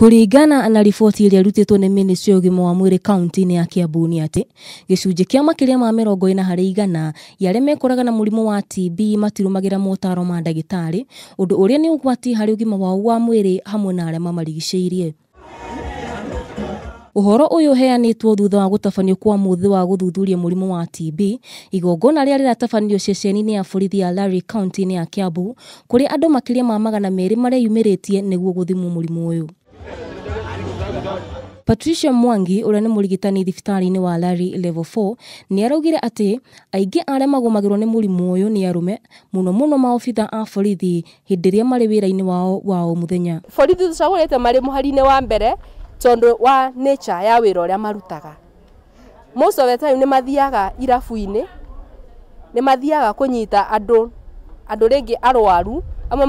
Kũringana na riboti ĩrĩa ĩrutĩtwo nĩ Ministry ya ũgima wa mwĩrĩ kaunti-inĩ ya Kiambu nĩ atĩ gĩcunjĩ kĩa makĩria ma 40% ya arĩa mekoraga na mũrimũ wa TB matirũmagĩra motaro ma ndagĩtarĩ, ũndũ ũrĩa nĩ ũgwati harĩ ũgima wao wa mwĩrĩ hamwe na arĩa mamarigicĩirie. Ũhoro ũyũ ũheanĩtwo thutha wa gũtabanio kwa mũthĩ wa gũthuthuria mũrimũ wa TB, igongona rĩrĩa rĩratabanĩrio ceceni-inĩ ya borithi ya Lari kaunti-inĩ ya Kiambu, kũrĩa andũ makĩria ma 200 mareyumĩrĩtie nĩguo gũthimwo mũrimũ ũyũ. Patricia Mwangi ũrĩa nĩ mũrigitani thibitarĩ-inĩ wa Lari Level 4 nĩ araugire atĩ aingĩ arĩa magũmagĩrwo nĩ mũrimũ ũyũ nĩ arũme, mũno mũno maobitha a borithi hĩndĩ ĩrĩa marĩ wĩra-inĩ wao wa o mũthenya. Borithi tũcagũrĩte marĩ mũhari-inĩ wa mbere tondũ wa nature ya wĩra ũrĩa marutaga. Most of the time nĩ mathiaga irabu-inĩ, nĩ mathiaga kũnyita andũ rĩngĩ arwaru, amwe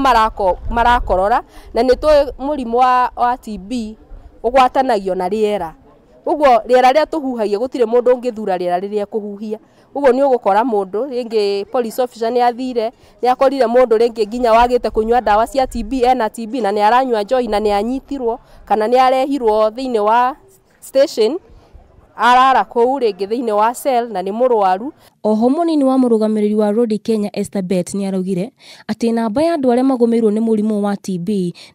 marakorora, na nĩ tũĩ mũrimũ wa TB ũgwatanagio na rĩera. Ũguo rĩera rĩrĩa tũhuhagia gũtirĩ mũndũ ũngĩthura rĩera rĩrĩa ekũhuhia. Ũguo nĩ ũgũkora mũndũ rĩngĩ police officer nĩ athire, nĩ akorire mũndũ rĩngĩ nginya wagĩte kũnyua ndawa cia TB, ena TB na nĩ aranyua njohi na nĩ anyitirwo kana nĩ arehirwo thĩinĩ wa station, arara kũu rĩngĩ thĩinĩ wa cell na nĩ mũrwaru. Oho mũnini wa mũrũgamĩrĩri wa Rodi Kenya Esther Bett nĩ araugire atĩ namba ya andũ arĩa magũmĩirwo nĩ mũrimũ wa TB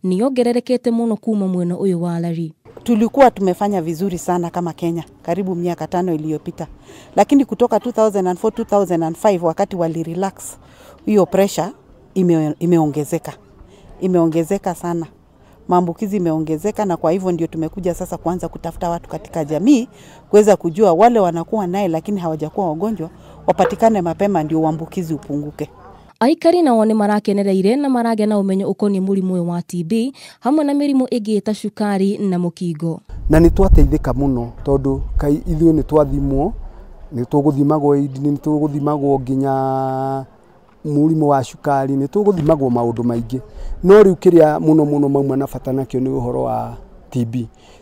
nĩ yongererekete mũno kuma mwena ũyũ wa Lari. Tulikuwa tumefanya vizuri sana kama Kenya karibu miaka 5 iliyopita, lakini kutoka 2004 2005 wakati wali relax hiyo pressure imeongezeka, imeongezeka sana, maambukizi imeongezeka, na kwa hivyo ndio tumekuja sasa kuanza kutafuta watu katika jamii kuweza kujua wale wanakuwa naye lakini hawajakuwa wagonjwa wapatikane mapema ndio uambukizi upunguke. Aikari nao nĩ marakenereire na maragĩa na ũmenyo ũkoniĩ mũrimũ ũyũ wa TB hamwe na mĩrimũ ĩngĩ ta cukari na mũkingo. Na nĩ twateithĩka mũno tondũ kai ithuĩ nĩ twathimwo, nĩ tũgũthimagwo AIDS, nĩ tũgũthimagwo nginya mũrimũ wa cukari, nĩ tũgũthimagwo maũndũ maingĩ. No rĩu kĩrĩa mũno mũno mauma na bata nakĩo nĩ ũhoro wa TB.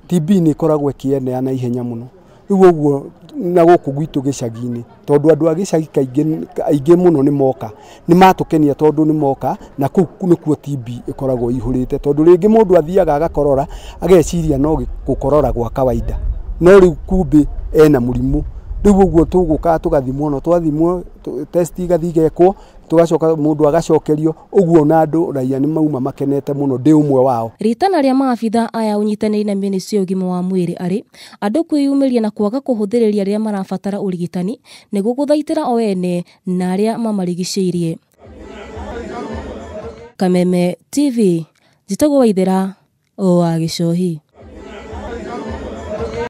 TB nĩ ĩkoragwo ĩkĩenea na ihenya mũno. Rĩu ũguo na gũkũ gwitũ gĩcagi-inĩ, tondũ andũ a gĩcagi kaingĩ aingĩ mũno nĩ moka, nĩ matũkenia tondũ nĩ moka, na kũu nĩkuo TB ĩkoragwo ĩihũrĩte, tondũ rĩngĩ mũndũ athiaga agakorora ageciria no gũkorora gwa kawaida, no rĩu kumbĩ ena mũrimũ. Rĩu ũguo tũgũka tũgathimwo, no twathimwo test igathiĩ igekwo, tũgacoka mũndũ agacokerio ũguo, na andũ raia nĩ mauma makenete mũno, ndĩ ũmwe wao. Ritana rĩa maabitha aya ũnyitanĩri na Ministry ya ũgima wa mwĩrĩ arĩ andũ kwĩyumĩria na kwaga kũhũthĩrĩria rĩrĩa marabatara ũrigitani nĩguo gũthaitĩra o ene na arĩa mamarigicĩirie. Kameme TV, njĩtagwo Waithera wa Gĩcohi.